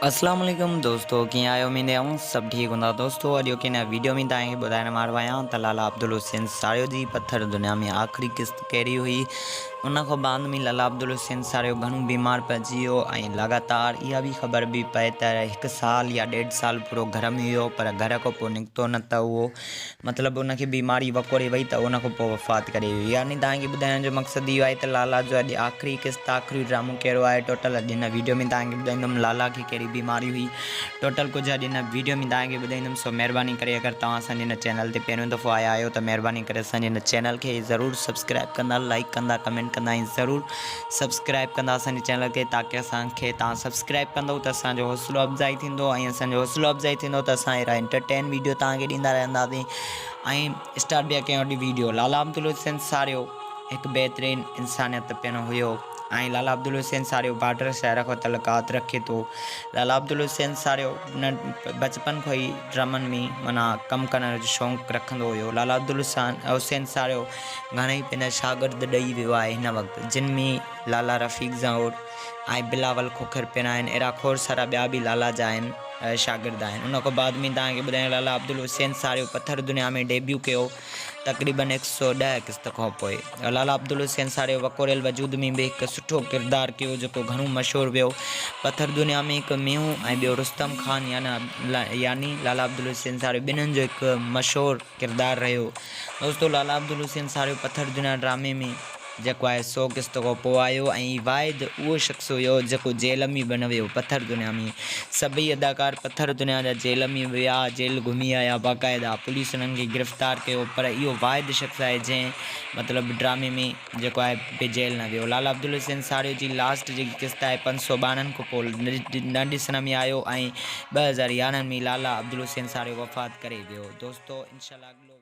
اسلام عليڪم دوستو ڪيئن آهيو اميد آهيون سڀ ٺيڪ هوندا دوستو اڄوڪي هن ويڊيو ۾ توهان کي ٻڌائڻ وارو آهيان ته لالا عبدالحسين ساريو جي پٿر دنيا ۾ آخري قسط ڪهڙي هئي ان کان بعد ۾ لالا عبدالحسين ساريو گهڻو بيمار پئجي ويو ۽ لڳاتار اها به خبر به پئي ته هڪ سال يا ڏيڍ سال پورو گهر ۾ هيو پر گهر کان پوء نڪتو نه ته اهو مطلب ان کي بيماري وڪوڙي وئي ته ان کان پوء وفات ڪري ويو يعني توهان کي ٻڌائڻ جو مقصد اهو آهي ته لالا جو اڄ آخري قسط آخري ڊرامو ڪهڙو آهي ٽوٽل اڄ هن ويڊيو ۾ توهان کي ٻڌائيندم لالا کي ڪهڙي بيماري هئي ٽوٽل ڪجهه اڄ هن ويڊيو ۾ توهان کي ٻڌائيندم سو مهرباني ڪري اگر توهان اسان جي هن چينل تي پهريون دفعو آيا آهيو ته مهرباني ڪري اسان جي هن چينل کي ضرور سبسڪرائب ڪندا لائڪ ڪندا ڪمينٽ ڪندا ۽ ضرور سبسڪرائب ڪندا اسان جي چينل کي تاڪي اسان کي توهان سبسڪرائب ڪندو ته اسان جو حوصلو افزائي ٿيندو ۽ اسان جو حوصلو افزائي ٿيندو ته اسان اهڙا انٽرٽين ويڊيو توهان کي ڏيندا رهنداسين ۽ اسٽارٽ بيا ڪيون وڏي ويڊيو لالا عبدالحسين ساريو هڪ بهترين انسانيت پڻ هيو ۽ لالا عبدالحسين ساريو بارڊر شهر کان تعلقات رکي ٿو لالا عبدالحسين ساريو بچپن کان ئي ڊرامن ۾ معنيٰ ڪم ڪرڻ جو شوق رکندو هيو لالا عبدالحسين حسين ساريو گهڻئي پنهنجا شاگرد ڏئي ويو آهي هن وقت جن ۾ لالا رفيق زهور ۽ بلاول کوکر پڻ آهن اهڙا کوڙ سارا ٻيا به لالا جا آهن شاگرد آهن ان کان بعد ۾ توهان کي ٻڌايان لالا عبدالحسين ساريو پٿر دنيا ۾ ڊيبيو ڪيو تقريبن هڪ سو ڏهه قسط کان پوء لالا عبدالحسين ساريو وڪوريل وجود ۾ به هڪ سٺو ڪردار ڪيو جيڪو گهڻو مشهور ويو پٿر دنيا ۾ هڪ مينهون ۽ ٻيو رستم خان يعني لالا عبدالحسين ساريو ٻنهن جو هڪ مشهور ڪردار رهيو دوستو لالا عبدالحسين ساريو پٿر دنيا ڊرامي ۾ جيڪو آهي سو قسط کان پوء آيو ۽ واحد اهو شخص هيو جيڪو جيل ۾ به نه ويو پٿر دنيا ۾ سڀئي اداڪار پٿر دنيا جا جيل ۾ ويا جيل گهمي آيا باقاعده پوليس انهن کي گرفتار ڪيو پر اهو واحد شخص آهي جنهن مطلب ڊرامي ۾ جيڪو آهي به جيل نه ويو لالا عبدالحسين ساريو جي لاسٽ جيڪي قسط آهي 512 کان پوء نه ڏسڻ ۾ آيو ۽ 2011 ۾ لالا عبدالحسين ساريو وفات ڪري ويو دوستو انشاء الله اڳلو.